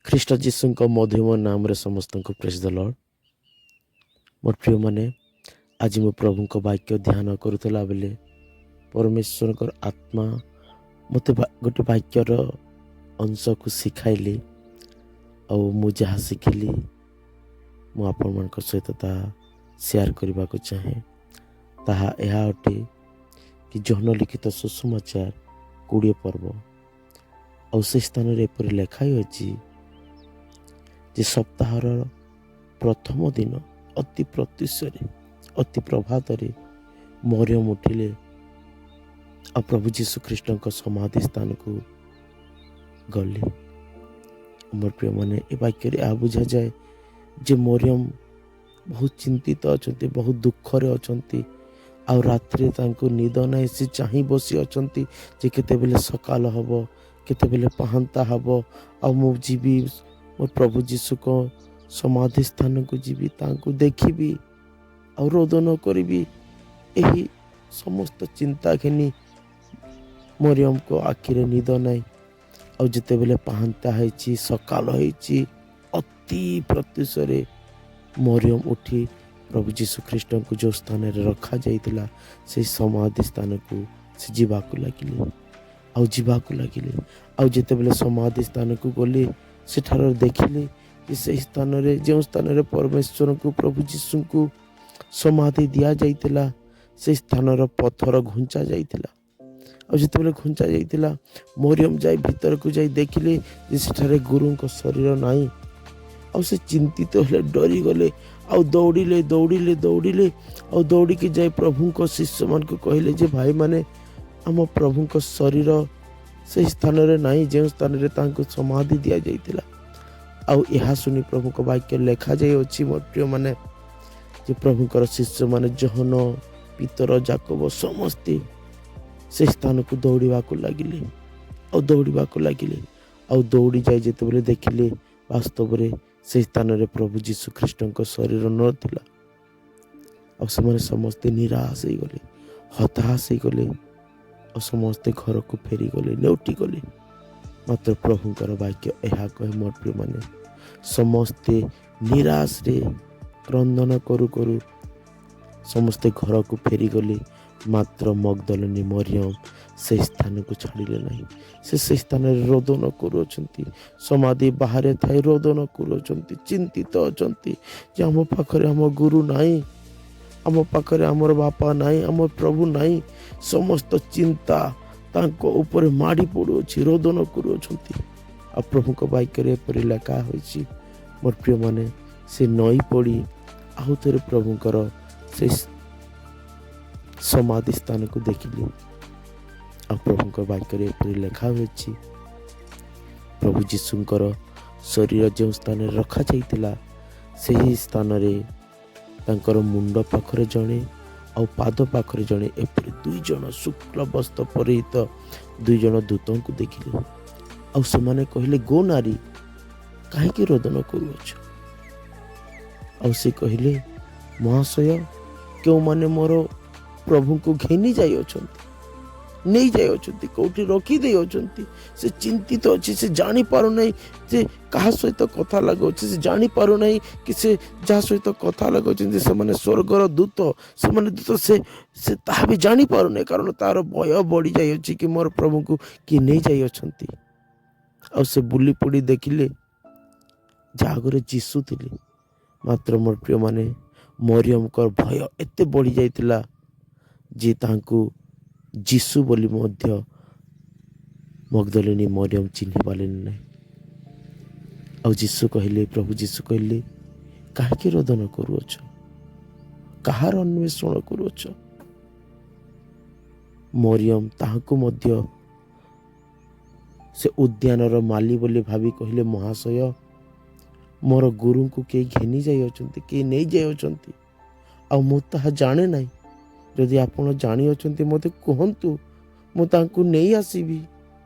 ଖ୍ରୀଷ୍ଟ ଯୀଶୁଙ୍କ ମଧୁମ ନାମରେ ସମସ୍ତଙ୍କୁ ପ୍ରେଜ୍ ଦ ଲର୍ଡ। ମୋର ପ୍ରିୟମାନେ, ଆଜି ମୁଁ ପ୍ରଭୁଙ୍କ ବାକ୍ୟ ଧ୍ୟାନ କରୁଥିଲା ବେଳେ ପରମେଶ୍ୱରଙ୍କର ଆତ୍ମା ମୋତେ ଗୋଟେ ବାକ୍ୟର ଅଂଶକୁ ଶିଖାଇଲେ। ଆଉ ମୁଁ ଯାହା ଶିଖିଲି, ମୁଁ ଆପଣମାନଙ୍କ ସହିତ ତାହା ସେୟାର କରିବାକୁ ଚାହେଁ। ତାହା ଏହା ଅଟେ କି ଯୋହନ ଲିଖିତ ସୁସମାଚାର 20 ପର୍ବ, ଆଉ ସେ ସ୍ଥାନରେ ଏପରି ଲେଖା ହୋଇଅଛି ଯେ ସପ୍ତାହର ପ୍ରଥମ ଦିନ ଅତି ପ୍ରତ୍ୟୁଷରେ, ଅତି ପ୍ରଭାତରେ ମରିୟମ ଉଠିଲେ ଆଉ ପ୍ରଭୁ ଯୀଶୁ ଖ୍ରୀଷ୍ଟଙ୍କ ସମାଧି ସ୍ଥାନକୁ ଗଲେ। ମୋର ପ୍ରିୟମାନେ, ଏ ବାକ୍ୟରେ ଏହା ବୁଝାଯାଏ ଯେ ମରିୟମ ବହୁତ ଚିନ୍ତିତ ଅଛନ୍ତି, ବହୁତ ଦୁଃଖରେ ଅଛନ୍ତି ଆଉ ରାତିରେ ତାଙ୍କୁ ନିଦ ନାହିଁ। ସେ ଚାହିଁ ବସି ଅଛନ୍ତି ଯେ କେତେବେଳେ ସକାଳ ହେବ, କେତେବେଳେ ପାହାନ୍ତା ହେବ ଆଉ ମୁଁ ଯିବି, ମୋ ପ୍ରଭୁ ଯୀଶୁଙ୍କ ସମାଧି ସ୍ଥାନକୁ ଯିବି, ତାଙ୍କୁ ଦେଖିବି ଆଉ ରୋଦନ କରିବି। ଏହି ସମସ୍ତ ଚିନ୍ତା ଘେନି ମରିୟମଙ୍କ ଆଖିରେ ନିଦ ନାହିଁ। ଆଉ ଯେତେବେଳେ ପାହାନ୍ତା ହେଇଛି, ସକାଳ ହେଇଛି, ଅତି ପ୍ରତ୍ୟୁଷରେ ମରିୟମ ଉଠି ପ୍ରଭୁ ଯୀଶୁ ଖ୍ରୀଷ୍ଟଙ୍କୁ ଯେଉଁ ସ୍ଥାନରେ ରଖାଯାଇଥିଲା, ସେହି ସମାଧି ସ୍ଥାନକୁ ସେ ଯିବାକୁ ଲାଗିଲେ ଆଉ ଯିବାକୁ ଲାଗିଲେ। ଆଉ ଯେତେବେଳେ ସମାଧି ସ୍ଥାନକୁ ଗଲେ, ସେଠାରେ ଦେଖିଲେ ଯେ ସେହି ସ୍ଥାନରେ, ଯେଉଁ ସ୍ଥାନରେ ପରମେଶ୍ୱରଙ୍କୁ, ପ୍ରଭୁ ଯୀଶୁଙ୍କୁ ସମାଧି ଦିଆଯାଇଥିଲା, ସେହି ସ୍ଥାନର ପଥର ଘୁଞ୍ଚା ଯାଇଥିଲା। ଆଉ ଯେତେବେଳେ ଘୁଞ୍ଚା ଯାଇଥିଲା, ମରିୟମ ଯାଇ ଭିତରକୁ ଯାଇ ଦେଖିଲେ ଯେ ସେଠାରେ ଗୁରୁଙ୍କ ଶରୀର ନାହିଁ। ଆଉ ସେ ଚିନ୍ତିତ ହେଲେ, ଡରିଗଲେ ଆଉ ଦୌଡ଼ିଲେ, ଦୌଡ଼ିଲେ, ଦୌଡ଼ିଲେ ଆଉ ଦୌଡ଼ିକି ଯାଇ ପ୍ରଭୁଙ୍କ ଶିଷ୍ୟମାନଙ୍କୁ କହିଲେ ଯେ ଭାଇମାନେ, ଆମ ପ୍ରଭୁଙ୍କ ଶରୀର ସେହି ସ୍ଥାନରେ ନାହିଁ, ଯେଉଁ ସ୍ଥାନରେ ତାଙ୍କୁ ସମାଧି ଦିଆଯାଇଥିଲା। ଆଉ ଏହା ଶୁଣି ପ୍ରଭୁଙ୍କ ବାକ୍ୟ ଲେଖାଯାଇଅଛି, ମୋ ପ୍ରିୟମାନେ, ଯେ ପ୍ରଭୁଙ୍କର ଶିଷ୍ୟମାନେ ଯୋହନ, ପିତର, ଜାକବ ସମସ୍ତେ ସେ ସ୍ଥାନକୁ ଦୌଡ଼ିବାକୁ ଲାଗିଲେ ଆଉ ଦୌଡ଼ିବାକୁ ଲାଗିଲେ। ଆଉ ଦୌଡ଼ି ଯାଇ ଯେତେବେଳେ ଦେଖିଲେ, ବାସ୍ତବରେ ସେହି ସ୍ଥାନରେ ପ୍ରଭୁ ଯୀଶୁ ଖ୍ରୀଷ୍ଟଙ୍କ ଶରୀର ନଥିଲା। ଆଉ ସେମାନେ ସମସ୍ତେ ନିରାଶ ହେଇଗଲେ, ହତାଶ ହେଇଗଲେ ଆଉ ସମସ୍ତେ ଘରକୁ ଫେରିଗଲେ, ନେଉଟି ଗଲେ। ମାତ୍ର ପ୍ରଭୁଙ୍କର ବାକ୍ୟ ଏହା କହେ, ମୋର ପ୍ରିୟମାନେ, ସମସ୍ତେ ନିରାଶରେ କ୍ରନ୍ଦନ କରୁ କରୁ ସମସ୍ତେ ଘରକୁ ଫେରିଗଲେ। ମାତ୍ର ମଗଦଲନୀ ମରିୟମ ସେହି ସ୍ଥାନକୁ ଛାଡ଼ିଲେ ନାହିଁ। ସେ ସେହି ସ୍ଥାନରେ ରୋଦନ କରୁଅଛନ୍ତି। ସମାଧି ବାହାରେ ଥାଇ ରୋଦନ କରୁଅଛନ୍ତି। ଚିନ୍ତିତ ଅଛନ୍ତି ଯେ ଆମ ପାଖରେ ଆମ ଗୁରୁ ନାହିଁ, ଆମ ପାଖରେ ଆମର ବାପା ନାହିଁ, ଆମ ପ୍ରଭୁ ନାହିଁ। ସମସ୍ତ ଚିନ୍ତା ତାଙ୍କ ଉପରେ ମାଡ଼ି ପଡ଼ୁଅଛି, ରୋଦନ କରୁଅଛନ୍ତି। ଆଉ ପ୍ରଭୁଙ୍କ ବାକ୍ୟରେ ଏପରି ଲେଖା ହୋଇଛି, ମୋର ପ୍ରିୟମାନେ, ସେ ନଇଁ ପଡ଼ି ଆଉ ଥରେ ପ୍ରଭୁଙ୍କର ସେ ସମାଧି ସ୍ଥାନକୁ ଦେଖିଲେ। ଆଉ ପ୍ରଭୁଙ୍କ ବାକ୍ୟରେ ଏପରି ଲେଖା ହୋଇଛି, ପ୍ରଭୁ ଯୀଶୁଙ୍କର ଶରୀର ଯେଉଁ ସ୍ଥାନରେ ରଖାଯାଇଥିଲା, ସେହି ସ୍ଥାନରେ ତାଙ୍କର ମୁଣ୍ଡ ପାଖରେ ଜଣେ ଆଉ ପାଦ ପାଖରେ ଜଣେ, ଏପରି ଦୁଇ ଜଣ ଶୁକ୍ଳ ବସ୍ତ୍ର ପରିହିତ ଦୁଇ ଜଣ ଦୂତଙ୍କୁ ଦେଖିଲେ। ଆଉ ସେମାନେ କହିଲେ, "ଗୋ ନାରୀ, କାହିଁକି ରୋଦନ କରୁଅଛ?" ଆଉ ସେ କହିଲେ, "ମହାଶୟ, କେଉଁମାନେ ମୋର ପ୍ରଭୁଙ୍କୁ ଘେନି ଯାଇଅଛନ୍ତି, ନେଇ ଯାଇଅଛନ୍ତି, କେଉଁଠି ରଖି ଦେଇଅଛନ୍ତି।" ସେ ଚିନ୍ତିତ ଅଛି। ସେ ଜାଣିପାରୁନାହିଁ ଯେ କାହା ସହିତ କଥା ଲଗାଉଛି। ସେ ଜାଣିପାରୁନାହିଁ କି ସେ ଯାହା ସହିତ କଥା ଲଗାଉଛନ୍ତି, ସେମାନେ ସ୍ୱର୍ଗର ଦୂତ, ସେମାନେ ଦୂତ। ସେ ସେ ତାହା ବି ଜାଣିପାରୁନାହିଁ, କାରଣ ତାର ଭୟ ବଢ଼ି ଯାଇଅଛି କି ମୋର ପ୍ରଭୁଙ୍କୁ କିଏ ନେଇ ଯାଇଅଛନ୍ତି। ଆଉ ସେ ବୁଲି ପଡ଼ି ଦେଖିଲେ ଯାହା ଆଗରେ ଯୀଶୁ ଥିଲେ। ମାତ୍ର ମୋର ପ୍ରିୟମାନେ, ମରିୟମଙ୍କର ଭୟ ଏତେ ବଢ଼ି ଯାଇଥିଲା ଯେ ତାଙ୍କୁ ଯୀଶୁ ବୋଲି ମଧ୍ୟ ମଗଦଲିନୀ ମରିୟମ ଚିହ୍ନି ପାରିଲେନି ନାହିଁ। ଆଉ ଯୀଶୁ କହିଲେ, ପ୍ରଭୁ ଯୀଶୁ କହିଲେ, "କାହିଁକି ରୋଦନ କରୁଅଛ? କାହାର ଅନ୍ୱେଷଣ କରୁଅଛ?" ମରିୟମ ତାହାକୁ ମଧ୍ୟ ସେ ଉଦ୍ୟାନର ମାଲି ବୋଲି ଭାବି କହିଲେ, "ମହାଶୟ, ମୋର ଗୁରୁଙ୍କୁ କେହି ଘେନି ଯାଇଅଛନ୍ତି, କେହି ନେଇ ଯାଇଅଛନ୍ତି ଆଉ ମୁଁ ତାହା ଜାଣେ ନାହିଁ। ଯଦି ଆପଣ ଜାଣିଅଛନ୍ତି, ମୋତେ କୁହନ୍ତୁ, ମୁଁ ତାଙ୍କୁ ନେଇ ଆସିବି।"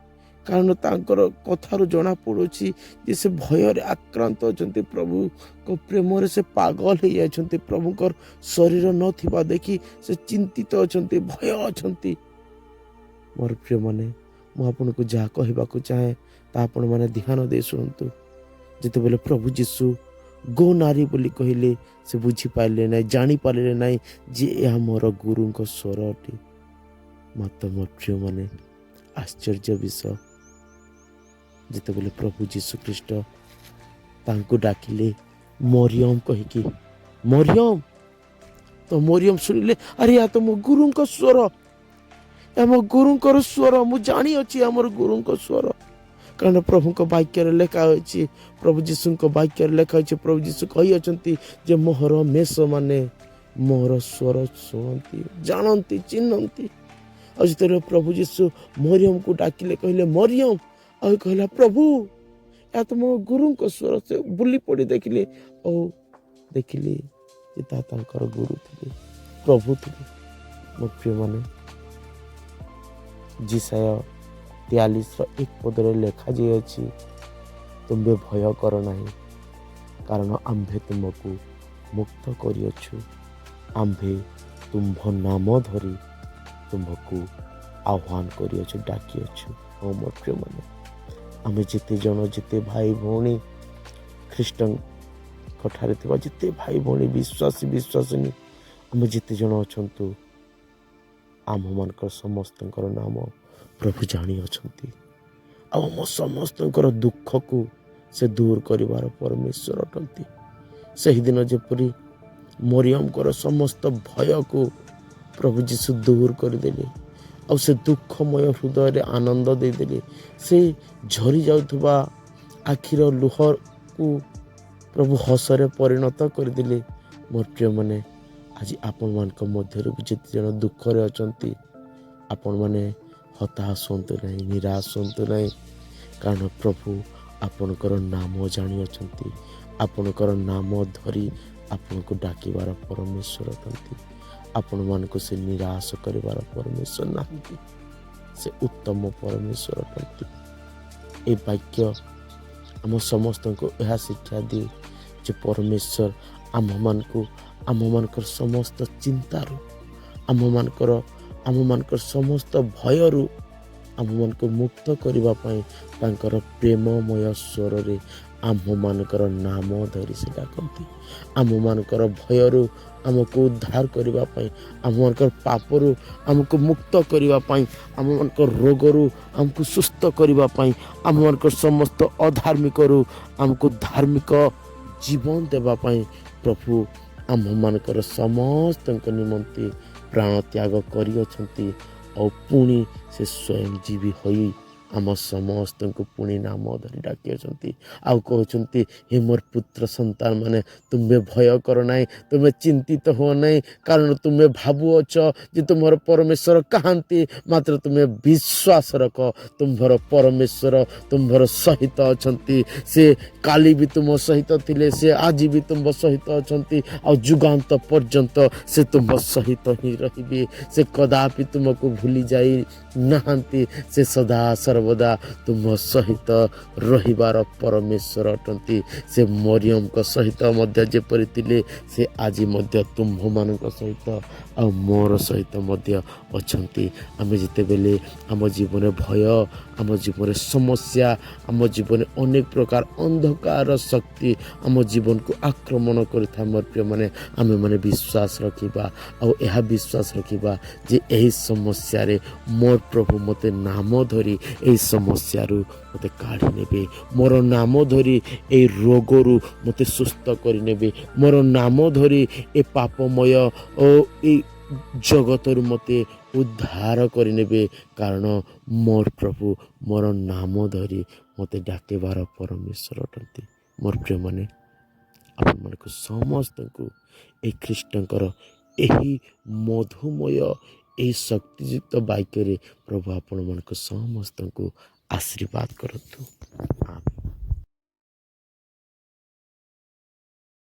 କାରଣ ତାଙ୍କର କଥାରୁ ଜଣାପଡ଼ୁଛି ଯେ ସେ ଭୟରେ ଆକ୍ରାନ୍ତ ଅଛନ୍ତି। ପ୍ରଭୁଙ୍କ ପ୍ରେମରେ ସେ ପାଗଳ ହେଇଯାଇଛନ୍ତି। ପ୍ରଭୁଙ୍କର ଶରୀର ନଥିବା ଦେଖି ସେ ଚିନ୍ତିତ ଅଛନ୍ତି, ଭୟ ଅଛନ୍ତି। ମୋର ପ୍ରିୟମାନେ, ମୁଁ ଆପଣଙ୍କୁ ଯାହା କହିବାକୁ ଚାହେଁ, ତା ଆପଣମାନେ ଧ୍ୟାନ ଦେଇ ଶୁଣନ୍ତୁ। ଯେତେବେଳେ ପ୍ରଭୁ ଯୀଶୁ "ଗୋ ନାରୀ" ବୋଲି କହିଲେ, ସେ ବୁଝିପାରିଲେ ନାହିଁ, ଜାଣିପାରିଲେ ନାହିଁ ଯେ ଏହା ମୋର ଗୁରୁଙ୍କ ସ୍ୱର ଅଟେ। ମାତ୍ର ମୋର ପ୍ରିୟମାନେ, ଆଶ୍ଚର୍ଯ୍ୟ ବିଷୟ, ଯେତେବେଳେ ପ୍ରଭୁ ଯୀଶୁ ଖ୍ରୀଷ୍ଟ ତାଙ୍କୁ ଡାକିଲେ ମରିୟମ କହିକି, ମରିୟମ, ତ ମରିୟମ ଶୁଣିଲେ, ଆରେ, ଏହା ତ ମୋ ଗୁରୁଙ୍କ ସ୍ୱର, ଏହା ମୋ ଗୁରୁଙ୍କର ସ୍ୱର। ମୁଁ ଜାଣିଅଛି ଆମର ଗୁରୁଙ୍କ ସ୍ୱର, କାରଣ ପ୍ରଭୁଙ୍କ ବାକ୍ୟରେ ଲେଖା ହୋଇଛି, ପ୍ରଭୁ ଯୀଶୁଙ୍କ ବାକ୍ୟରେ ଲେଖା ହୋଇଛି, ପ୍ରଭୁ ଯୀଶୁ କହିଅଛନ୍ତି ଯେ ମୋହର ମେଷମାନେ ମୋର ସ୍ୱର ଶୁଣନ୍ତି, ଜାଣନ୍ତି, ଚିହ୍ନନ୍ତି। ଆଉ ଯେତେବେଳେ ପ୍ରଭୁ ଯୀଶୁ ମରିୟମକୁ ଡାକିଲେ, କହିଲେ ମରିୟମ, ଆଉ କହିଲା, ପ୍ରଭୁ, ଏହା ତ ମୋ ଗୁରୁଙ୍କ ସ୍ୱର। ସେ ବୁଲି ପଡ଼ି ଦେଖିଲେ ଆଉ ଦେଖିଲେ ଯେ ତାହା ତାଙ୍କର ଗୁରୁ ଥିଲେ, ପ୍ରଭୁ ଥିଲେ। ମୋ ପ୍ରିୟମାନେ, ଯିଶାଇୟ 43ର 1 ପଦରେ ଲେଖାଯାଇଅଛି, ତୁମ୍ଭେ ଭୟ କର ନାହିଁ, କାରଣ ଆମ୍ଭେ ତୁମକୁ ମୁକ୍ତ କରିଅଛୁ, ଆମ୍ଭେ ତୁମ୍ଭ ନାମ ଧରି ତୁମ୍ଭକୁ ଆହ୍ୱାନ କରିଅଛୁ, ଡାକିଅଛୁ। ହଁ ମୋ ପ୍ରିୟମାନେ, ଆମେ ଯେତେ ଜଣ, ଯେତେ ଭାଇ ଭଉଣୀ, ଖ୍ରୀଷ୍ଟଙ୍କ ଠାରେ ଥିବା ଯେତେ ଭାଇ ଭଉଣୀ, ବିଶ୍ୱାସୀ ବିଶ୍ୱାସିନୀ, ଆମେ ଯେତେ ଜଣ ଅଛନ୍ତୁ, ଆମ୍ଭମାନଙ୍କର ସମସ୍ତଙ୍କର ନାମ ପ୍ରଭୁ ଜାଣିଅଛନ୍ତି ଆଉ ଆମ ସମସ୍ତଙ୍କର ଦୁଃଖକୁ ସେ ଦୂର କରିବାର ପରମେଶ୍ୱର ଅଟନ୍ତି। ସେହିଦିନ ଯେପରି ମରିୟମଙ୍କର ସମସ୍ତ ଭୟକୁ ପ୍ରଭୁ ଯୀଶୁ ଦୂର କରିଦେଲେ ଆଉ ସେ ଦୁଃଖମୟ ହୃଦୟରେ ଆନନ୍ଦ ଦେଇଦେଲେ, ସେ ଝରି ଯାଉଥିବା ଆଖିର ଲୁହକୁ ପ୍ରଭୁ ହସରେ ପରିଣତ କରିଦେଲେ। ମୋର ପ୍ରିୟମାନେ, ଆଜି ଆପଣମାନଙ୍କ ମଧ୍ୟରୁ ବି ଯେତେ ଜଣ ଦୁଃଖରେ ଅଛନ୍ତି, ଆପଣମାନେ ହତାଶ ହୁଅନ୍ତୁ ନାହିଁ, ନିରାଶ ହୁଅନ୍ତୁ ନାହିଁ, କାରଣ ପ୍ରଭୁ ଆପଣଙ୍କର ନାମ ଜାଣିଅଛନ୍ତି। ଆପଣଙ୍କର ନାମ ଧରି ଆପଣଙ୍କୁ ଡାକିବାର ପରମେଶ୍ୱର ଅଟନ୍ତି। ଆପଣମାନଙ୍କୁ ସେ ନିରାଶ କରିବାର ପରମେଶ୍ୱର ନାହାନ୍ତି। ସେ ଉତ୍ତମ ପରମେଶ୍ୱର ଅଟନ୍ତି। ଏ ବାକ୍ୟ ଆମ ସମସ୍ତଙ୍କୁ ଏହା ଶିକ୍ଷା ଦିଏ ଯେ ପରମେଶ୍ୱର ଆମ୍ଭମାନଙ୍କୁ ଆମ୍ଭମାନଙ୍କର ସମସ୍ତ ଚିନ୍ତାରୁ, ଆମ୍ଭମାନଙ୍କର ସମସ୍ତ ଭୟରୁ ଆମ୍ଭମାନଙ୍କୁ ମୁକ୍ତ କରିବା ପାଇଁ ତାଙ୍କର ପ୍ରେମମୟ ସ୍ୱରରେ ଆମ୍ଭମାନଙ୍କର ନାମ ଧରି ସେ ଡାକନ୍ତି। ଆମ୍ଭମାନଙ୍କର ଭୟରୁ ଆମକୁ ଉଦ୍ଧାର କରିବା ପାଇଁ, ଆମ୍ଭମାନଙ୍କର ପାପରୁ ଆମକୁ ମୁକ୍ତ କରିବା ପାଇଁ, ଆମ୍ଭମାନଙ୍କର ରୋଗରୁ ଆମକୁ ସୁସ୍ଥ କରିବା ପାଇଁ, ଆମ୍ଭମାନଙ୍କର ସମସ୍ତ ଅଧାର୍ମିକରୁ ଆମକୁ ଧାର୍ମିକ ଜୀବନ ଦେବା ପାଇଁ ପ୍ରଭୁ ଆମ୍ଭମାନଙ୍କର ସମସ୍ତଙ୍କ ନିମନ୍ତେ ପ୍ରାଣ ତ୍ୟାଗ କରିଅଛନ୍ତି। ଆଉ ପୁଣି ସେ ସ୍ୱୟଂ ଜୀବୀ ହୋଇ ଆମ ସମସ୍ତଙ୍କୁ ପୁଣି ନାମ ଧରି ଡାକିଅଛନ୍ତି ଆଉ କହୁଛନ୍ତି, ହେ ମୋର ପୁତ୍ର ସନ୍ତାନ ମାନେ, ତୁମେ ଭୟ କର ନାହିଁ, ତୁମେ ଚିନ୍ତିତ ହୁଅ ନାହିଁ, କାରଣ ତୁମେ ଭାବୁଅଛ ଯେ ତୁମର ପରମେଶ୍ୱର କାହାନ୍ତି। ମାତ୍ର ତୁମେ ବିଶ୍ୱାସ ରଖ, ତୁମ୍ଭର ପରମେଶ୍ୱର ତୁମ୍ଭର ସହିତ ଅଛନ୍ତି। ସେ କାଲି ବି ତୁମ ସହିତ ଥିଲେ, ସେ ଆଜି ବି ତୁମ୍ଭ ସହିତ ଅଛନ୍ତି ଆଉ ଯୁଗାନ୍ତ ପର୍ଯ୍ୟନ୍ତ ସେ ତୁମ୍ଭ ସହିତ ହିଁ ରହିବେ। ସେ କଦାପି ତୁମକୁ ଭୁଲି ଯାଇ ନାହାନ୍ତି। ସେ ସଦା ସର୍ବଦା ତୁମ ସହିତ ରହିବାର ପରମେଶ୍ୱର ଅଟନ୍ତି। ସେ ମରିୟମଙ୍କ ସହିତ ମଧ୍ୟ ଯେପରି ଥିଲେ, ସେ ଆଜି ମଧ୍ୟ ତୁମ୍ଭମାନଙ୍କ ସହିତ ଆଉ ମୋର ସହିତ ମଧ୍ୟ ଅଛନ୍ତି। ଆମେ ଯେତେବେଳେ ଆମ ଜୀବନରେ ଭୟ, ଆମ ଜୀବନରେ ସମସ୍ୟା, ଆମ ଜୀବନରେ ଅନେକ ପ୍ରକାର ଅନ୍ଧକାର ଶକ୍ତି ଆମ ଜୀବନକୁ ଆକ୍ରମଣ କରିଥାଏ, ମୋର ପ୍ରିୟମାନେ, ଆମେମାନେ ବିଶ୍ୱାସ ରଖିବା ଆଉ ଏହା ବିଶ୍ୱାସ ରଖିବା ଯେ ଏହି ସମସ୍ୟାରେ ମୋର ପ୍ରଭୁ ମୋତେ ନାମ ଧରି ଏହି ସମସ୍ୟାରୁ ମୋତେ କାଢ଼ି ନେବେ, ମୋର ନାମ ଧରି ଏହି ରୋଗରୁ ମୋତେ ସୁସ୍ଥ କରିନେବେ, ମୋର ନାମ ଧରି ଏ ପାପମୟ ଓ ଏଇ ଜଗତରୁ ମୋତେ ଉଦ୍ଧାର କରିନେବେ, କାରଣ ମୋର ପ୍ରଭୁ ମୋର ନାମ ଧରି ମୋତେ ଡାକିବାର ପରମେଶ୍ୱର ଅଟନ୍ତି। ମୋର ପ୍ରିୟମାନେ, ଆପଣମାନଙ୍କୁ ସମସ୍ତଙ୍କୁ ଏହି ଖ୍ରୀଷ୍ଟଙ୍କର ଏହି ମଧୁମୟ, ଏହି ଶକ୍ତିଯୁକ୍ତ ବାକ୍ୟରେ ପ୍ରଭୁ ଆପଣମାନଙ୍କୁ ସମସ୍ତଙ୍କୁ ଆଶୀର୍ବାଦ କରନ୍ତୁ। ଆମେନ୍।